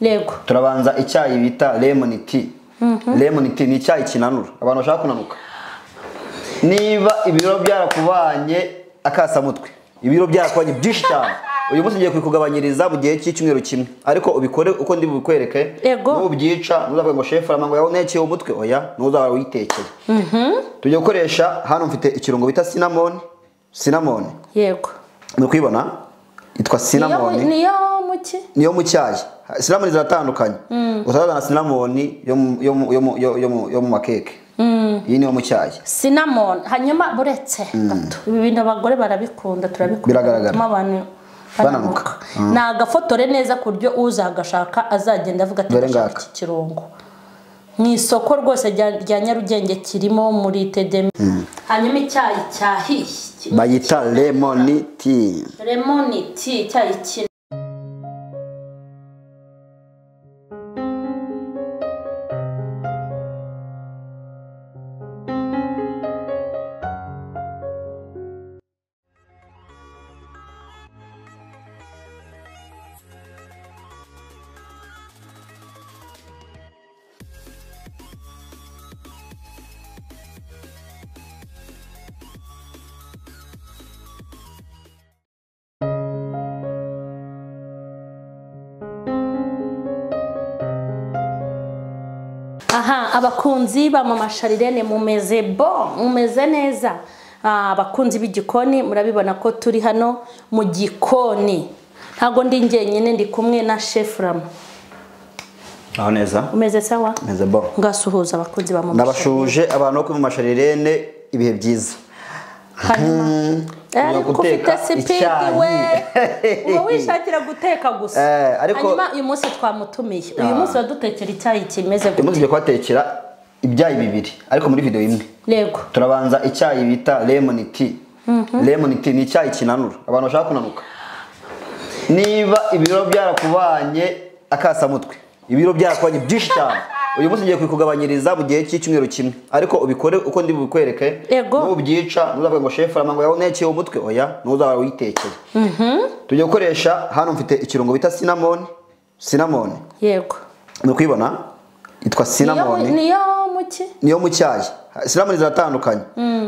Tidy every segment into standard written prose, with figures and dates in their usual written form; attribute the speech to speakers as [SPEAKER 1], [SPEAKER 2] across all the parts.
[SPEAKER 1] Yego.
[SPEAKER 2] Turabanza icyayi bita lemon tea. Lemon tea ni icyayi kinanura abantu bashaka kunanuka. Niba ibiro byarakubanye akasamutwe, ibiro byarakubanye byinshi cyane, uyu munsi ngiye kubikugabanyiriza mu gihe cy'icyumweru kimwe, ariko ubikore uko ndi bubikwereke. Nubyica ntuzavuga ngo chef Rama ngo yaonekeye umutwe, oya, ntuzaba witekeye. Tugiye gukoresha hano mfite ikirungo bita cinnamon. Cinnamon.
[SPEAKER 1] Yego.
[SPEAKER 2] Muri kuyibona yitwa cinnamon.
[SPEAKER 1] Niyo muki?
[SPEAKER 2] Niyo mu cyayi. Cinnamon ziratandukanye. Utazana cinnamon yo mu makeke. Iyi niyo mu cyayi.
[SPEAKER 1] Cinnamon hanyuma buretse gato. Ibi bintu abagore barabikunda, turabikunda.
[SPEAKER 2] Biragaragara.
[SPEAKER 1] Abantu bananuka. Na agafotore neza kuryo uzagashaka azagenda avuga ati ndashaka iki kirungo. Mu isoko rwose rya Nyarugenge kirimo muri TDM. Hanyuma icyayi cyahiye
[SPEAKER 2] bayita lemon tea.
[SPEAKER 1] Lemon tea icyayi ki. Aha, abakunzi ba Mama Charlene mumeze bo, mumeze neza. Abakunzi b'igikoni murabibona ko turi hano mu gikoni. Ntago ndi njyenyine, ndi kumwe na Chef Rama.
[SPEAKER 2] Aho neza.
[SPEAKER 1] Umeze sawa?
[SPEAKER 2] Meze bo.
[SPEAKER 1] Ngasuhuza abakunzi ba Mama.
[SPEAKER 2] Ndabashuje abantu bo Mama Charlene ibihe byiza.
[SPEAKER 1] Ariko ufite speed we. Uba wishakira guteka gusa.
[SPEAKER 2] Ariko
[SPEAKER 1] hanyuma uyu munsi twamutumiye. Uyu munsi badutekera icyayi kimeze gute?
[SPEAKER 2] Uyu munsi twatekera ibyayi bibiri ariko muri video imwe.
[SPEAKER 1] Yego.
[SPEAKER 2] Turabanza icyayi bita lemon tea. Lemon tea ni icyayi kinanura abantu bashaka kunanuka. Niba ibiro byarakubanye akasamutwe, ibiro byarakubanye byinshi cyane, uyu munsi ngiye kubikugabanyiriza mu gihe cy'icyumweru kimwe, ariko ubikore uko ndi bubikwereke. Nubyica ntuzavuga ngo chef Rama ngo yaonekeye umutwe, oya, ntuzaba witekeye. Tugiye gukoresha hano mfite ikirungo bita cinnamon. Cinnamon.
[SPEAKER 1] Yego.
[SPEAKER 2] Muri kuyibona yitwa cinnamon.
[SPEAKER 1] Niyo muki?
[SPEAKER 2] Niyo mu cyayi. Cinnamon ziratandukanye.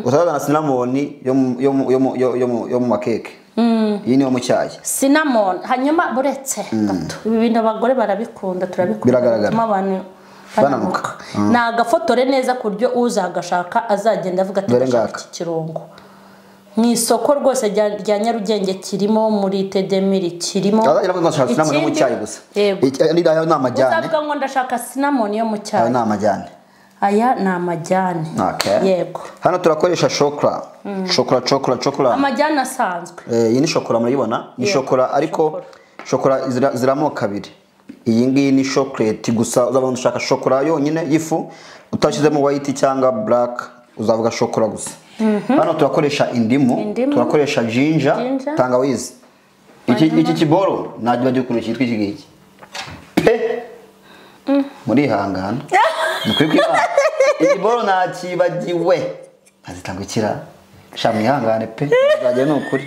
[SPEAKER 2] Utazana cinnamon yo mu makeke. Iyi niyo mu cyayi.
[SPEAKER 1] Cinnamon hanyuma buretse gato. Ibi bintu abagore barabikunda, turabikunda.
[SPEAKER 2] Biragaragara.
[SPEAKER 1] Abantu bananuka. Na agafotore neza kuryo uzagashaka azagenda avuga ati ndashaka iki kirungo. Mu isoko rwose rya Nyarugenge kirimo muri TDM kirimo.
[SPEAKER 2] Azagira ngo ndashaka cinnamon yo mu cyayi gusa. Ayo ni amajyane.
[SPEAKER 1] Uzavuga ngo ndashaka cinnamon yo mu cyayi.
[SPEAKER 2] Ayo ni amajyane.
[SPEAKER 1] Aya ni amajyane. Yego.
[SPEAKER 2] Hano turakoresha shokora. Shokora shokora shokora.
[SPEAKER 1] Amajyane asanzwe.
[SPEAKER 2] Iyi ni shokora murayibona? Ni shokora ariko shokora ziramo kabiri. Iyi ngiyi ni chocolate gusa, uzabona ushaka shokora yonyine y'ifu utashyizemo white cyangwa black, uzavuga shokora gusa. Hano turakoresha indimu, turakoresha ginger, tangawizi. Iki kiboro nagiye ukuntu cyitwa iki ngiki. Pe. Murihangana. Nukuri kwimana. Ikiboro nakibagiwe. Azitangukira. Sha mwihangane pe. Uzajya nukuri.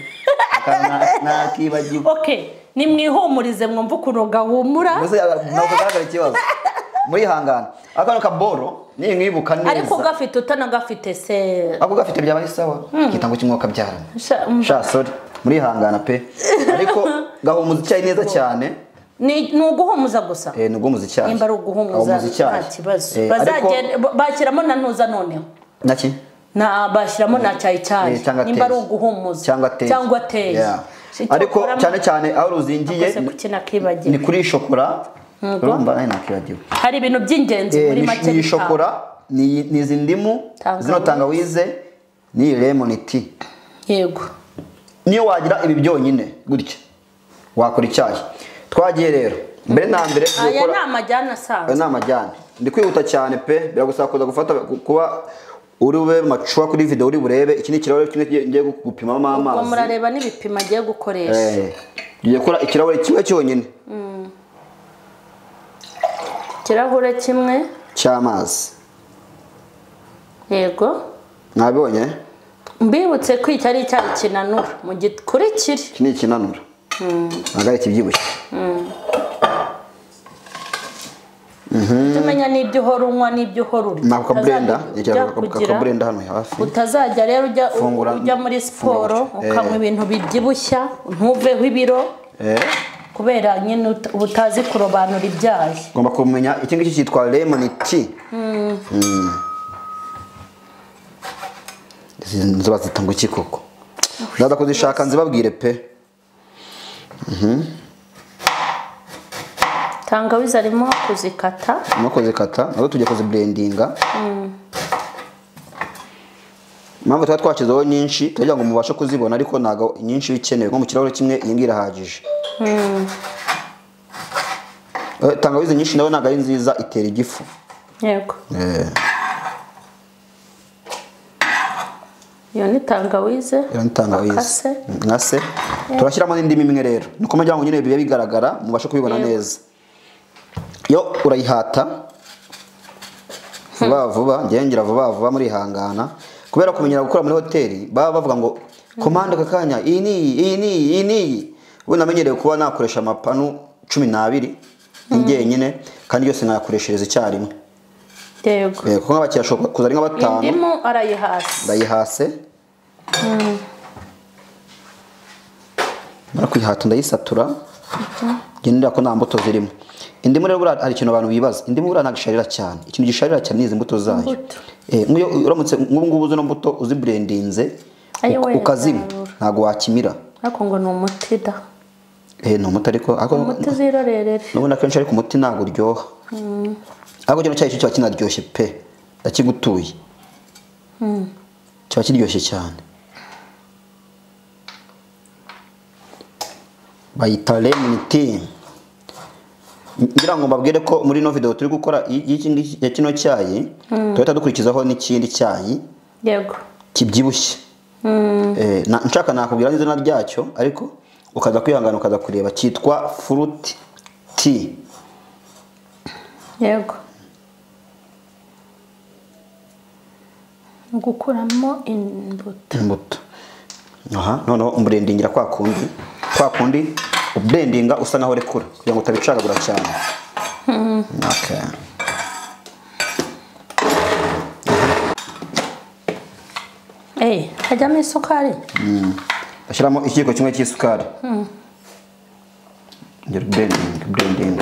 [SPEAKER 2] Nakibagiwe.
[SPEAKER 1] Okay. Nimwihumurize mwumva ukuntu gahumura.
[SPEAKER 2] Mbese ntabwo kagaragara ikibazo. Murihangana. Akano kaboro ni mwibuka neza.
[SPEAKER 1] Ariko gafite utanagafite se.
[SPEAKER 2] Ako gafite byaba ari sawa. Kitango kimwoka byarana. Sha sorry. Murihangana pe. Ariko gahumuza icyayi neza cyane.
[SPEAKER 1] Ni uguhumuza gusa.
[SPEAKER 2] Ni uguhumuza icyayi.
[SPEAKER 1] Nimba ari uguhumuza nta kibazo. Bazagenda bashyiramo na ntuza noneho.
[SPEAKER 2] Naki?
[SPEAKER 1] Na bashyiramo na cyayi cyayi. Nimba ari uguhumuza cyangwa teye.
[SPEAKER 2] Ariko cyane cyane aho ruzingiye ni kuri shokora. Urumva nayo nakibagiwe.
[SPEAKER 1] Hari ibintu by'ingenzi muri make.
[SPEAKER 2] Ni shokora, ni izi ndimu, zino tangawize, ni lemon tea.
[SPEAKER 1] Yego.
[SPEAKER 2] Niyo wagira ibi byonyine gutya wakora icyayi. Twagiye rero mbere na mbere
[SPEAKER 1] gukora. Aya ni amajyane asanzwe.
[SPEAKER 2] Aya ni amajyane. Ndi kwihuta cyane pe, biragusaba kuza gufata kuba uri ube macuwa kuri video uri burebe. Iki ni ikirahure kimwe ngiye gupimamo amazi.
[SPEAKER 1] Ubwo murareba n'ibipimo agiye gukoresha.
[SPEAKER 2] Ngiye gukora ikirahure kimwe cyonyine.
[SPEAKER 1] Ikirahure kimwe
[SPEAKER 2] cy'amazi.
[SPEAKER 1] Yego.
[SPEAKER 2] Mwabibonye?
[SPEAKER 1] Mbibutse ko iki ari icyayi kinanura mu gikurikire.
[SPEAKER 2] Iki ni ikinanura. Ntabwo ari ikibyibushye.
[SPEAKER 1] Tumenya n'ibyo uhora unywa n'ibyo uhora urya.
[SPEAKER 2] Nako blender, ka blender hano hafi.
[SPEAKER 1] Utazajya rero ujya muri siporo ukanywa ibintu bibyibushya ntuveho ibiro. Kubera nyine ubutazi kurobanura ibyayi.
[SPEAKER 2] Ngomba kumenya iki ngiki cyitwa lemon tea. Nzoba zitanga iki koko? Ndaza kuzishaka nzibabwire pe.
[SPEAKER 1] Tangawizi arimo kuzikata.
[SPEAKER 2] Arimo kuzikata, nazo tujya kuziblendinga. Impamvu tuba twashyizeho nyinshi tugira ngo mubashe kuzibona, ariko ntago nyinshi bikenewe, nko mu kirahure kimwe iyi ngiyi irahagije. Tangawizi nyinshi nayo ntago ari nziza, itera igifu.
[SPEAKER 1] Yego. Iyo ni tangawize.
[SPEAKER 2] Iyo ni tangawize. Nkase. Turashyiramo n'indimu imwe rero. Nuko mujya ngo nyine bibe bigaragara mubashe kubibona neza. Yo urayihata vuba vuba, ngira vuba vuba muri hangana. Kubera kumenyera gukora muri hoteli baba bavuga ngo komande kakanya iyi ni iyi ni iyi ni. Ubu namenyereye kuba nakoresha amapanu 12 njyenyine kandi yose nkayakoreshereza icyarimwe.
[SPEAKER 1] Yego.
[SPEAKER 2] Kuko nk'abakiriya ashobora kuza ari nka batanu.
[SPEAKER 1] Indimu arayihase.
[SPEAKER 2] Ndayihase. Mara kuyihata ndayisatura. Ngendera ko nta mbuto zirimo. Indimu rero hari ikintu abantu bibaza. Indimu buriya ntabwo isharira cyane. Ikintu gisharira cyane ni izi mbuto zayo. Nk'iyo uramutse nk'ubu ngubu zino mbuto uziblendinze ukazinywa ntabwo wakimira.
[SPEAKER 1] Ariko ngo ni umuti da.
[SPEAKER 2] Ni umuti ariko
[SPEAKER 1] umuti zirorerere.
[SPEAKER 2] Nubona kenshi ariko umuti ntabwo uryoha. Ariko kino cyayi cyo kiba kinaryoshye pe. Ndakigutuye. Kiba kiryoshye cyane. Bayita lemon tea. Ngira ngo mbabwire ko muri no video turi gukora y'iki ya kino cyayi, tuhita dukurikizaho n'ikindi cyayi.
[SPEAKER 1] Yego.
[SPEAKER 2] Kibyibushye. Nshaka nakubwira n'izina ryacyo, ariko ukaza kwihangana ukaza kureba, cyitwa fruit tea.
[SPEAKER 1] Yego. Gukuramo imbuto.
[SPEAKER 2] Imbuto. Aha, noneho umblendingira kwa kundi. Kwa kundi ublendinga usa naho rekura kugira ngo utabicagagura cyane. Okay.
[SPEAKER 1] Hajyamo isukari.
[SPEAKER 2] Ashyiramo ikiyiko kimwe cy'isukari. Ngira blending.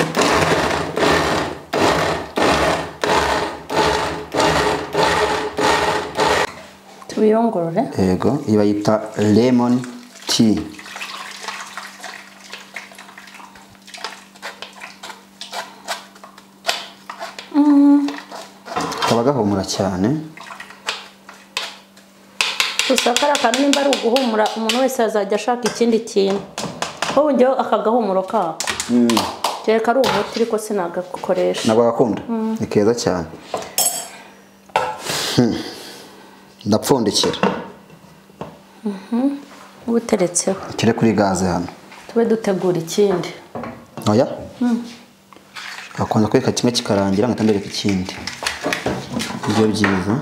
[SPEAKER 1] Tubiyongorore.
[SPEAKER 2] Yego, iba yita lemon tea. Kaba gahumura cyane.
[SPEAKER 1] Gusa kariya kantu nimba ari uguhumura umuntu wese azajya ashaka ikindi kintu. Wowe njyewe aka gahumuro kako. Kereka ari umuti ariko sinagakoresha.
[SPEAKER 2] Ntabwo gakunda. Ni keza cyane. Ndapfundikira.
[SPEAKER 1] Uteretseho.
[SPEAKER 2] Kire kuri gaze hano.
[SPEAKER 1] Tube dutegura ikindi.
[SPEAKER 2] Oya? Akunda kwereka kimwe kikarangira ngahita mbereka ikindi. Ibyo byiza.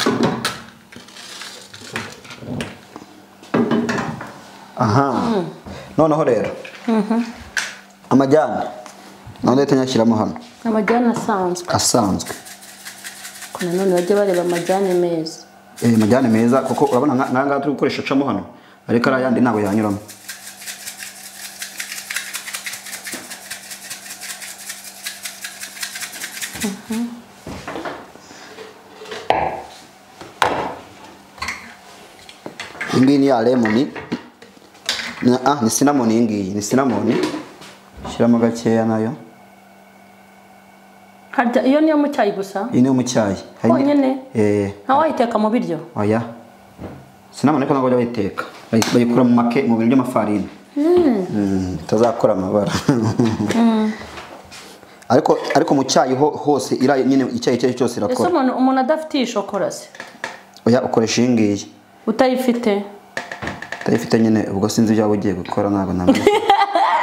[SPEAKER 2] Aha. Noneho rero. Amajyane. None ndetse hano.
[SPEAKER 1] Amajyane asanzwe.
[SPEAKER 2] Asanzwe.
[SPEAKER 1] Ko nanone bajye bareba amajyane meza.
[SPEAKER 2] Amajyane meza kuko urabona nkanga turi gukoresha acamo hano. Ariko ari ayandi ntabwo yanyuramo. Iyi ni ya lemon. Ni cinnamon iyi ngiyi, ni cinnamon. Shyiramo gakeya nayo.
[SPEAKER 1] Harya iyo niyo mu cyayi gusa?
[SPEAKER 2] Iyi niyo mu cyayi.
[SPEAKER 1] Honyine? Nta wayiteka mu biryo?
[SPEAKER 2] Oya. Cinnamon ariko ntabwo bayiteka. Bayikura mu make mu bintu by'amafarini. Tazakora amabara. Ariko mu cyayi hose ira nyine icyayi cyo cyose irakora.
[SPEAKER 1] Ese umuntu adafite iyi shokora se?
[SPEAKER 2] Oya, ukoresha iyi ngiyi.
[SPEAKER 1] Utayifite?
[SPEAKER 2] Utayifite nyine ubwo sinzi ibyo ugiye gukora ntabwo namenye.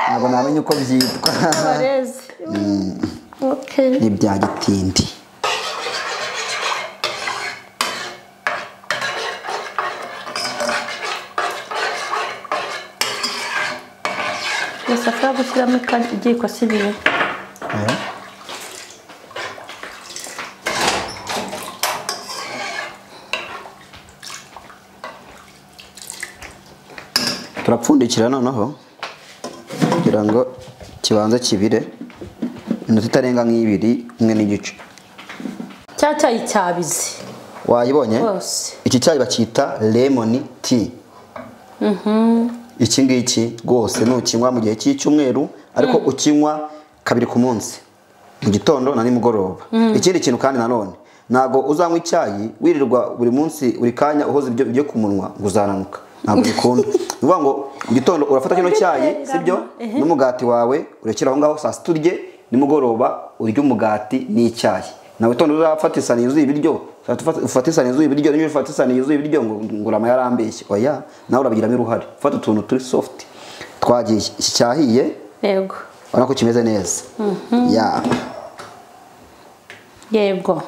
[SPEAKER 2] Ntabwo namenye uko byitwa.
[SPEAKER 1] Abarezi. Okay.
[SPEAKER 2] Ni bya gitindi.
[SPEAKER 1] Gusa gushyiramo igiko si bibi.
[SPEAKER 2] Turapfundikira noneho kugira ngo kibanze kibire iminota itarenga nk'ibiri, 1.5.
[SPEAKER 1] Cya cyayi cyabize.
[SPEAKER 2] Wayibonye? Iki cyayi bacyita lemon tea. Iki ngiki rwose nukinywa mu gihe cy'icyumweru, ariko ukinywa kabiri ku munsi, mu gitondo na nimugoroba. Ikindi kintu kandi nanone, ntago uzanywa icyayi wirirwa buri munsi buri kanya uhoza ibyo byo ku munwa ngo uzananuka, ntabwo bikunda. Ni ukuvuga ngo mu gitondo urafata kino cyayi, sibyo, n'umugati wawe urekera aho ngaho, saa sita urye, nimugoroba urye umugati n'icyayi. Nawe gitondo uzafata isahani yuzuye ibiryo, ufata isahani yuzuye ibiryo, niba ufata isahani yuzuye ibiryo ngo urama yarambeshye, oya, nawe urabigiramo uruhare. Fata utuntu turi soft. Twagiye, iki cyahiye.
[SPEAKER 1] Yego.
[SPEAKER 2] Urabona ko kimeze neza. Ya.
[SPEAKER 1] Yego.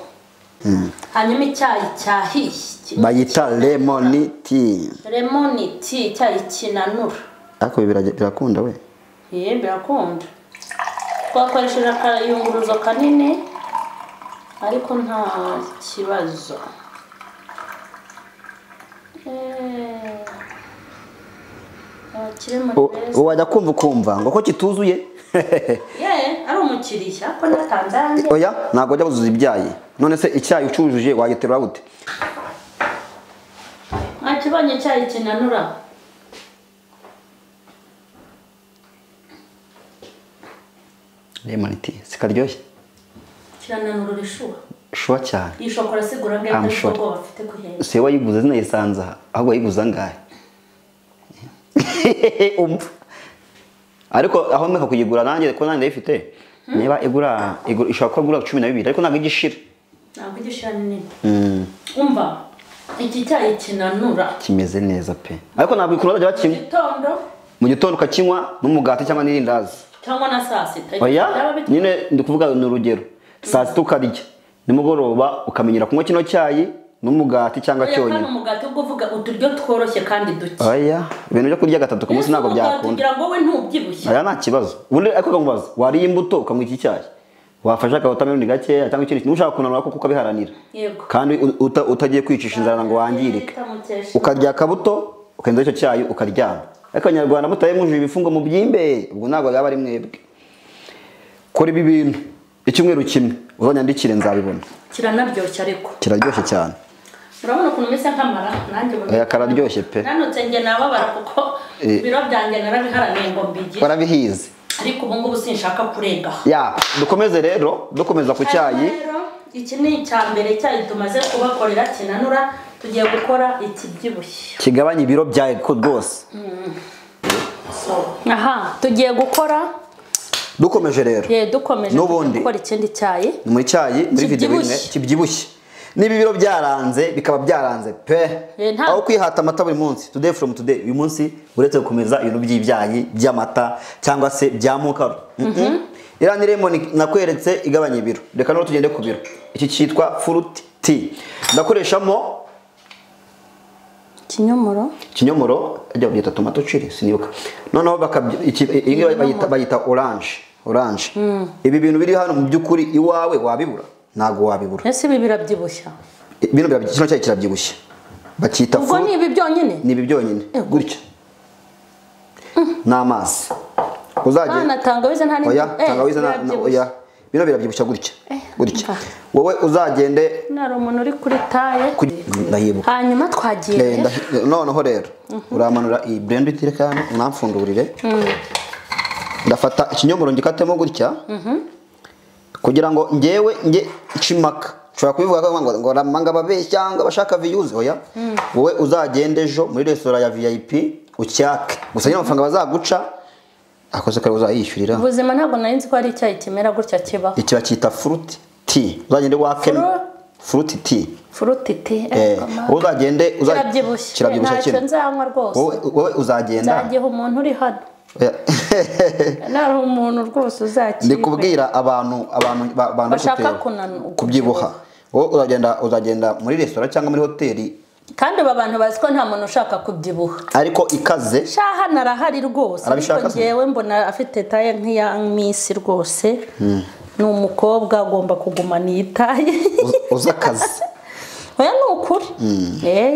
[SPEAKER 1] Hanyuma icyayi cyahiye
[SPEAKER 2] bayita lemon tea.
[SPEAKER 1] Lemon tea, icyayi kinanura.
[SPEAKER 2] Ariko birakunda we.
[SPEAKER 1] Birakunda. Twakoresheje akayunguruzo kanini ariko nta kibazo.
[SPEAKER 2] Wajya kumva ukumva ngo ko kituzuye.
[SPEAKER 1] Ari umukiriya ko natanze.
[SPEAKER 2] Oya, ntabwo wajya wuzuza ibyayi. None se icyayi ucujuje wagiterura gute?
[SPEAKER 1] Mwakibonye icyayi kinanura.
[SPEAKER 2] Lemon tea sikaryoshye.
[SPEAKER 1] Kirananura ishuwa.
[SPEAKER 2] Shuwa cyane.
[SPEAKER 1] Iyi shokora sigura ngahe ariko bafite kuhenda.
[SPEAKER 2] Se wayiguze zinayisanza ahubwo wayiguze angahe? Umva. Ariko aho meka kuyigura nanjye ko nanjye ndayifite. Niba igura ishobora kuba igura 12 ariko ntabwo igishira.
[SPEAKER 1] Ntabwo igishira nini. Umva. Iki cyayi kinanura
[SPEAKER 2] kimeze neza pe. Ariko ntabwo ikura bajya bakinywa. Mu gitondo ukakinywa n'umugati cyangwa n'irindazi.
[SPEAKER 1] Cyangwa na saa sita.
[SPEAKER 2] Oya, nyine ndikuvuga ni urugero. Saa sita ukarya, nimugoroba ukamenyera kunywa kino cyayi n'umugati cyangwa cyonyine.
[SPEAKER 1] Oya, umugati ubwo uvuga uturyo tworoshye kandi duke.
[SPEAKER 2] Oya, ibintu byo kurya gatatu ku munsi ntabwo byakunda.
[SPEAKER 1] Kugira ngo we ntubyibushye.
[SPEAKER 2] Oya, nta kibazo. Ubundi ariko nkamubaza, wariye imbuto ukanywa iki cyayi? Wafashe aka watermelon gakeya cyangwa ikindi nushaka kunanura koko ukabiharanira.
[SPEAKER 1] Yego.
[SPEAKER 2] Kandi utagiye kwicisha inzara ngo wangirike. Ukarya akabuto, ukenza icyo cyayi ukaryama. Ariko Abanyarwanda mutaye mujuje ibifungo mu byimbe, ubwo ntabwo yaba ari mwebwe. Kora ibi bintu icyumweru kimwe uzanyandikire nzabibona.
[SPEAKER 1] Kiranaryoshye ariko.
[SPEAKER 2] Kiraryoshye cyane.
[SPEAKER 1] Urabona ukuntu mese nkamara nanjye ubona.
[SPEAKER 2] Oya, kararyoshye pe.
[SPEAKER 1] Nanutse nge nababara kuko biro byanjye narabiharaniye ngo mbigire.
[SPEAKER 2] Warabihize.
[SPEAKER 1] Ariko ubu ngubu sinshaka kurenga.
[SPEAKER 2] Ya, dukomeze rero, dukomeza ku cyayi.
[SPEAKER 1] Iki ni icya mbere cyayi tumaze kubakorera kinanura, tugiye gukora ikibyibushye.
[SPEAKER 2] Kigabanya ibiro byawe rwose.
[SPEAKER 1] Aha, tugiye gukora
[SPEAKER 2] dukomeje rero.
[SPEAKER 1] Dukomeje gukora ikindi cyayi.
[SPEAKER 2] Ni muri cyayi muri video imwe kibyibushye. Niba ibiro byaranze bikaba byaranze pe. Aho kwihata amata buri munsi, today from today, uyu munsi uretse gukomeza ibintu by'ibyayi by'amata cyangwa se bya mukaru. Iriya ni lemon nakweretse igabanya ibiro. Reka none tugende ku biro. Iki cyitwa fruit tea. Ndakoreshamo
[SPEAKER 1] kinyomoro.
[SPEAKER 2] Kinyomoro ajya byita tomato chili sinibuka. Noneho bakabyi bayita orange. Orange. Ibi bintu biri hano mu byukuri iwawe wabibura. Ntago wabibura.
[SPEAKER 1] Ese ibi birabyibushya?
[SPEAKER 2] Bino birabyibushya, kino cyayi kirabyibushya. Bakita
[SPEAKER 1] fruit. Ubwo ni ibi byonyine?
[SPEAKER 2] Ni ibi byonyine. Gutya. N'amazi. Uzajye.
[SPEAKER 1] Ana tangawizi nta ni.
[SPEAKER 2] Oya, tangawizi na oya. Bino birabyibushya gutya. Gutya. Wowe uzagende.
[SPEAKER 1] Nari umuntu uri kuri taye.
[SPEAKER 2] Ndahibuka.
[SPEAKER 1] Hanyuma twagiye.
[SPEAKER 2] Noneho rero uramanura iyi blender itireka hano unamfundurire. Ndafata ikinyomoro ngikatemo gutya. Kugira ngo ngewe nge nshimaka. Nshobora kubivuga ngo ngo ramanga babeshya ngo bashaka views, oya. Wowe uzagende ejo muri restaurant ya VIP ucyake. Gusa nyine amafaranga bazaguca akoze kare uzayishyurira.
[SPEAKER 1] Ubuzima ntabwo nari nzi ko ari icyayi kimera gutya kibaho.
[SPEAKER 2] Iki bakita fruit tea. Uzagende wake fruit tea.
[SPEAKER 1] Fruit tea.
[SPEAKER 2] Uzagende
[SPEAKER 1] kirabyibushye.
[SPEAKER 2] Kirabyibushye
[SPEAKER 1] cyane. Nzanywa rwose.
[SPEAKER 2] Wowe uzagenda.
[SPEAKER 1] Nzagihe umuntu uri hano. Nari umuntu rwose uzakira.
[SPEAKER 2] Ndikubwira abantu
[SPEAKER 1] bashaka
[SPEAKER 2] kubyibuha. Wowe uzagenda muri restaurant cyangwa muri hoteli.
[SPEAKER 1] Kandi aba bantu bazi ko nta muntu ushaka kubyibuha.
[SPEAKER 2] Ariko ikaze.
[SPEAKER 1] Shaha narahari rwose. Ariko ngewe mbona afite taye nk'iya Miss rwose. Ni umukobwa agomba kugumana iyi taye.
[SPEAKER 2] Uzakaze.
[SPEAKER 1] Oya ni ukuri.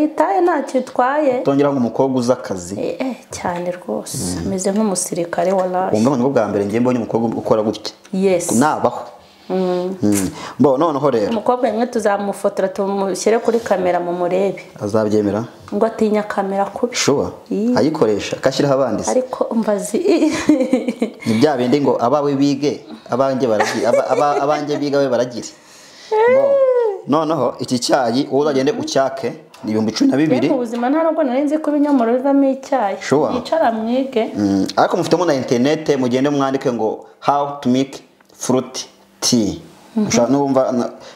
[SPEAKER 1] Itaye ntacyo itwaye.
[SPEAKER 2] Tongera ngo umukobwa uza akazi.
[SPEAKER 1] Cyane rwose. Ameze nk'umusirikare wa laje.
[SPEAKER 2] Wumva ngo bwa mbere ngiye mbonye umukobwa ukora gutya.
[SPEAKER 1] Yes.
[SPEAKER 2] Nabaho. Bo noneho rero.
[SPEAKER 1] Umukobwa rimwe tuzamufotora tumushyire kuri kamera mu murebe.
[SPEAKER 2] Azabyemera?
[SPEAKER 1] Ngo atinya kamera kubi.
[SPEAKER 2] Sure. Ayikoresha akashyiraho abandi.
[SPEAKER 1] Ariko umbazi.
[SPEAKER 2] Ni bya bindi ngo abawe bige abanjye baragira abanjye biga we baragira. Noneho iki cyayi wowe uzagende ucyake ni 12,000.
[SPEAKER 1] Mu buzima nta nubwo nari nzi ko ibinyomoro bivamo icyayi. Yicara mwige.
[SPEAKER 2] Ariko mufitemo na internet mugende mwandike ngo how to make fruit tea.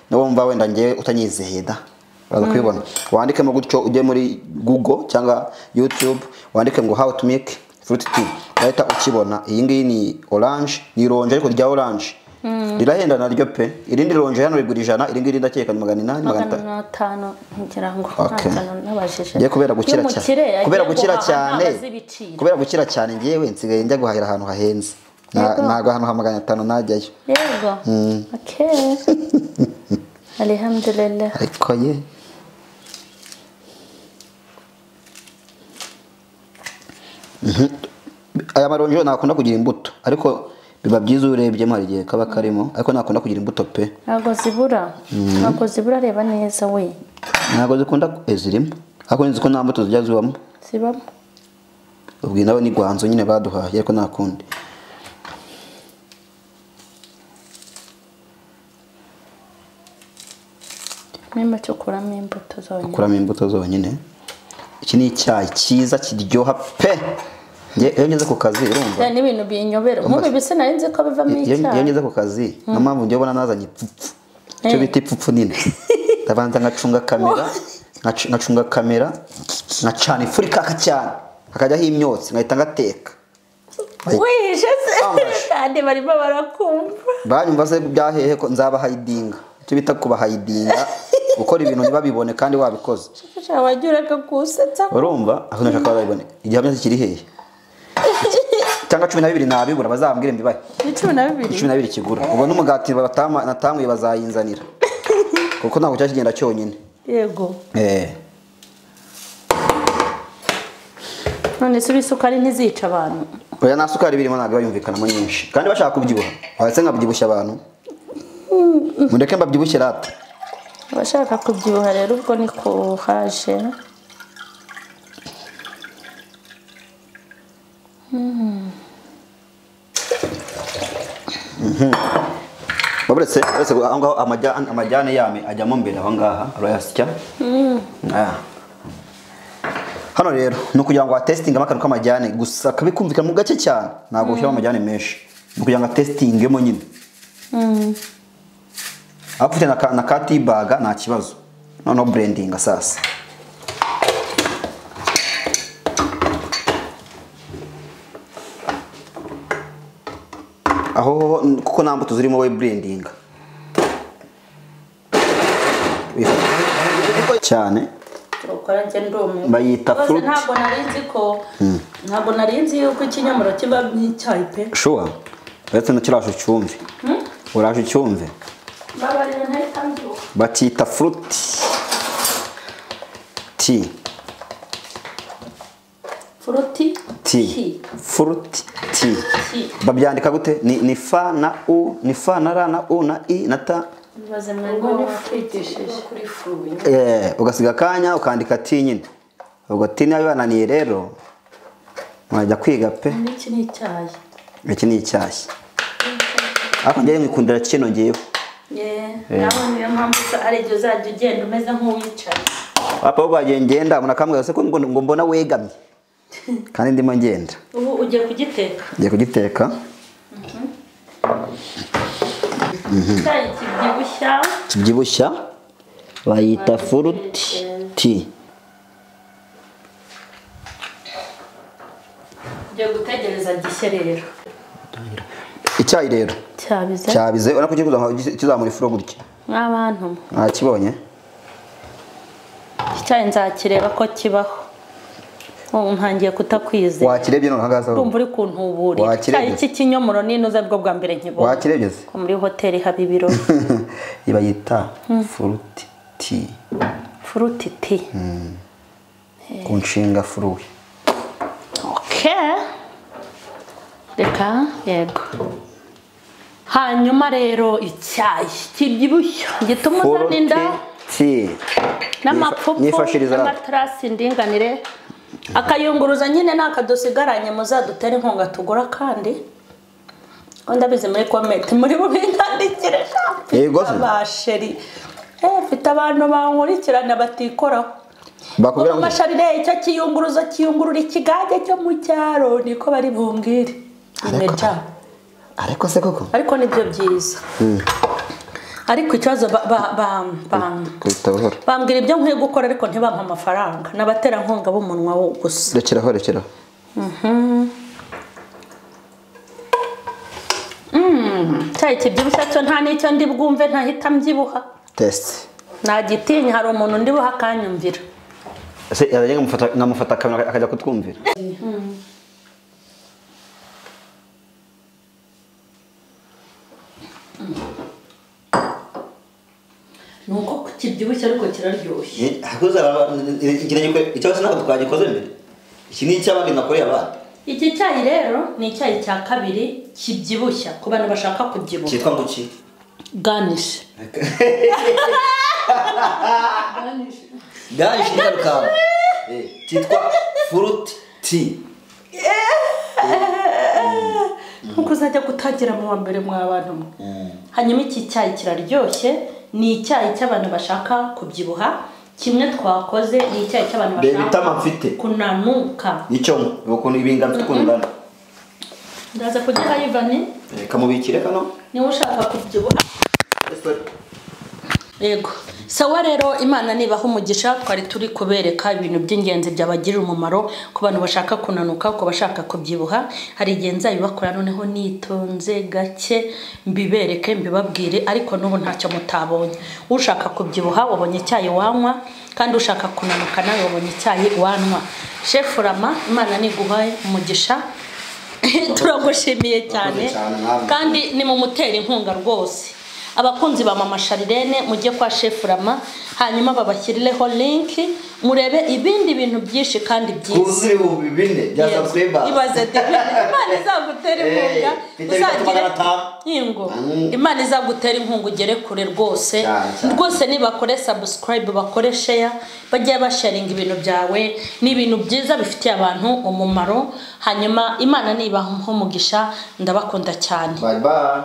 [SPEAKER 2] N'ubumva wenda ngiye utanyizeye da. Uraza kubibona. Wandikemo gutyo ujye muri Google cyangwa YouTube wandike ngo how to make fruit tea. Urahita ukibona. Iyi ngiyi ni orange, ni ronje ariko rya orange. Rirahenda naryo pe. Irindi ronje hano rigura 100, irindi rinda cyeka 800,
[SPEAKER 1] 500 ngira ngo nabajije.
[SPEAKER 2] Ngiye kubera gukira cyane. Kubera gukira cyane. Kubera gukira cyane ngiyewe nsigaye njya guhahira ahantu hahenze. Ntago hano ha 500 najyayo.
[SPEAKER 1] Yego. Okay. Alhamdulillah.
[SPEAKER 2] Ariko ye. Aya maronjo nakunda kugira imbuto ariko biba byiza urebye hari igihe kaba karimo ariko nakunda kugira imbuto pe.
[SPEAKER 1] Ntago zibura. Ntago zibura reba neza we.
[SPEAKER 2] Ntago zikunda zirimo. Ariko nzi ko nta mbuto zijya zibamo.
[SPEAKER 1] Zibamo.
[SPEAKER 2] Ubwo nawe ni gwanzo nyine baduhaye ariko nakundi.
[SPEAKER 1] Mima cyo kuramo imbuto zonyine.
[SPEAKER 2] Kuramo imbuto zonyine. Iki ni icyayi cyiza kiryoha pe. Nge iyo ngeze ku kazi urumva.
[SPEAKER 1] Ni ibintu binyobera. Mubi bise nari nzi ko bivamo icyayi.
[SPEAKER 2] Iyo ngeze ku kazi no mpamvu ngiye ubona nazanye ipfupfu. Cyo bita ipfupfu nini. Ndabanza ngacunga kamera, ngacunga kamera, ngacana ifuri kaka cyane. Hakajyaho imyotsi ngahita ngateka.
[SPEAKER 1] Wishe se kandi barimo barakumva.
[SPEAKER 2] Banyumva se byahehe ko nzaba hayidinga. Cyo bita kuba hayidinga. Gukora ibintu ntibabibone kandi wabikoze.
[SPEAKER 1] Wajya ureka kusetsa.
[SPEAKER 2] Urumva aho nashaka babibone. Igihamya kiri hehe? Cyangwa 12 nabibura bazambwire mbibaye.
[SPEAKER 1] Ni 12.
[SPEAKER 2] 12 kigura. Ubwo n'umugati natanguye bazayinzanira. Kuko ntabwo cyakigenda cyonyine.
[SPEAKER 1] Yego. None se isukari ntizica abantu?
[SPEAKER 2] Oya nta sukari birimo ntabwo bayumvikanamo nyinshi. Kandi bashaka kubyibuha. Abase nkabyibushya abantu. Mureke mbabyibushye rata.
[SPEAKER 1] Abashaka kubyibuha rero ubwo ni kuhaje.
[SPEAKER 2] Baburetse aho ngaho amajyane yame ajyamo mbere aho ngaha arayasya. Hano rero no kugira ngo atestinge amakaro k'amajyane gusa kabikumvikana mu gake cyane ntabwo ushyira amajyane menshi. Ni kugira ngo atestingemo nyine. Afite na kati baga nta kibazo. Noneho blending sasa. Aho kuko nta mbuto zirimo we blending. Cyane. Bayita fruit.
[SPEAKER 1] Ntabwo nari nzi yuko ikinyomoro kiba n'icyayi pe.
[SPEAKER 2] Sure. Uretse no kirasho cyumve. Uraje cyumve. Batita fruit tea.
[SPEAKER 1] Fruit
[SPEAKER 2] tea. Fruit tea. Babyandika gute? Ni fa na u, ni fa na ra na u na i na ta.
[SPEAKER 1] Bibaze mwarimu wakwigishije
[SPEAKER 3] kuri fruit.
[SPEAKER 2] Ugasiga kanya ukandika tea nyine. Ubwo tea nayo bananiye rero. Mwajya kwiga pe.
[SPEAKER 1] Iki ni icyayi.
[SPEAKER 2] Iki ni icyayi. Ariko ngiye ngikundira kino ngiyeho.
[SPEAKER 1] Nawe niyo mpamvu ari igihe uzajya ugenda umeze nk'uwicaye.
[SPEAKER 2] Papa bagiye ngenda umuntu akambwira se ko ngo mbona wegamye. Kandi ndimo ngenda.
[SPEAKER 1] Ubu ugiye kugiteka.
[SPEAKER 2] Ngiye kugiteka.
[SPEAKER 1] Icyayi kibyibushya.
[SPEAKER 2] Kibyibushya bayita fruit tea.
[SPEAKER 1] Ngiye gutegereza gishye rero.
[SPEAKER 2] Icyayi rero
[SPEAKER 1] cyabize.
[SPEAKER 2] Cyabize urako kizamura ifuro gutya.
[SPEAKER 1] Mwabantu.
[SPEAKER 2] Mwakibonye?
[SPEAKER 1] Icyayi nzakireba ko kibaho. Ubu ntangiye kutakwizera.
[SPEAKER 2] Wakirebye none hagaza.
[SPEAKER 1] Ndumva uri kuntuburira. Icyayi cy'ikinyomoro ninoze bwo bwa mbere nkibonye.
[SPEAKER 2] Wakirebye se?
[SPEAKER 1] Ko muri hoteli haba ibirori.
[SPEAKER 2] Ibayita fruit tea.
[SPEAKER 1] Fruit tea.
[SPEAKER 2] Ku nshinga fruit.
[SPEAKER 1] Okay. Reka yego. Hanyuma rero icyayi kibyibushye gituma uzana inda n'amapfupfu n'amaterasi ndinganire akayunguruza nyine nakadusigaranye muzadutere inkunga tugura kandi ndabizi muri comment muri bubindandikire
[SPEAKER 2] yego
[SPEAKER 1] basheri mfite abantu bankurikirana batikoraho
[SPEAKER 2] bakubwira ngo
[SPEAKER 1] Masharire icyo kiyunguruza kiyungurura ikigage cyo mu cyaro niko bari bumbwire imeja
[SPEAKER 2] ariko se koko
[SPEAKER 1] ariko nibyo byiza ariko ikibazo bambwira ibyo nkwiye gukora ariko ntibampa amafaranga n'abatera nkunga b'umunwa wo gusa
[SPEAKER 2] rekeraho rekeraho
[SPEAKER 1] Cyayi kibyibushye cyo nta n'icyo ndi bwumve ntahita mbyibuha
[SPEAKER 2] test
[SPEAKER 1] nagitinya hari umuntu ndi buha akanyumvira
[SPEAKER 2] ese yazajya nkamufata kamera akajya kutwumvira
[SPEAKER 1] Nuko kibyibushye ariko kiraryoshye.
[SPEAKER 2] Ikibazo ntabwo twagikoze mbere. Iki ni icy'abandi nakoreye abandi.
[SPEAKER 1] Iki cyayi rero ni icyayi cya kabiri kibyibushya ku bantu bashaka kubyibuha.
[SPEAKER 2] Cyitwa ngo iki?
[SPEAKER 1] Garnish.
[SPEAKER 2] Garnish ni karukamba. Cyitwa fruit tea.
[SPEAKER 1] Nkuko uzajya gutangira mu wa mbere mwa bantu mwe. Hanyuma iki cyayi kiraryoshye. Ni icyayi cy'abantu bashaka kubyibuha kimwe twakoze ni icyayi cy'abantu bashaka kunanuka
[SPEAKER 2] nicyo ukuntu ibinga mfite ukuntu ngana
[SPEAKER 1] ndaza kugiha Ivani
[SPEAKER 2] reka mubikire kano
[SPEAKER 1] niba ushaka kubyibuha yego sawa rero Imana nibaha umugisha twari turi kubereka ibintu by'ingenzi byabagirira umumaro ku bantu bashaka kunanuka ku bashaka kubyibuha hari igihe nzabibakora noneho nitonze gake mbibereke mbibabwire ariko n'ubu ntacyo mutabonye ushaka kubyibuha wabonye icyayi wanywa kandi ushaka kunanuka nawe wabonye icyayi wanywa Chef Rama Imana niguhaye umugisha turagushimiye cyane kandi ni mu mutera inkunga rwose abakunzi ba Mama Sharirene mujye kwa Chef Rama hanyuma babashyirireho link murebe ibindi bintu byinshi kandi byiza
[SPEAKER 2] kuzi 4000 bya subscribers
[SPEAKER 1] ibaze Imana izagutera inkunga uzagire ingo Imana izagutera inkunga ugere kure rwose rwose nibakore subscribe bakore share bajye basharinga ibintu byawe ni ibintu byiza bifitiye abantu umumaro hanyuma Imana nibaha umugisha ndabakunda cyane
[SPEAKER 2] bye bye.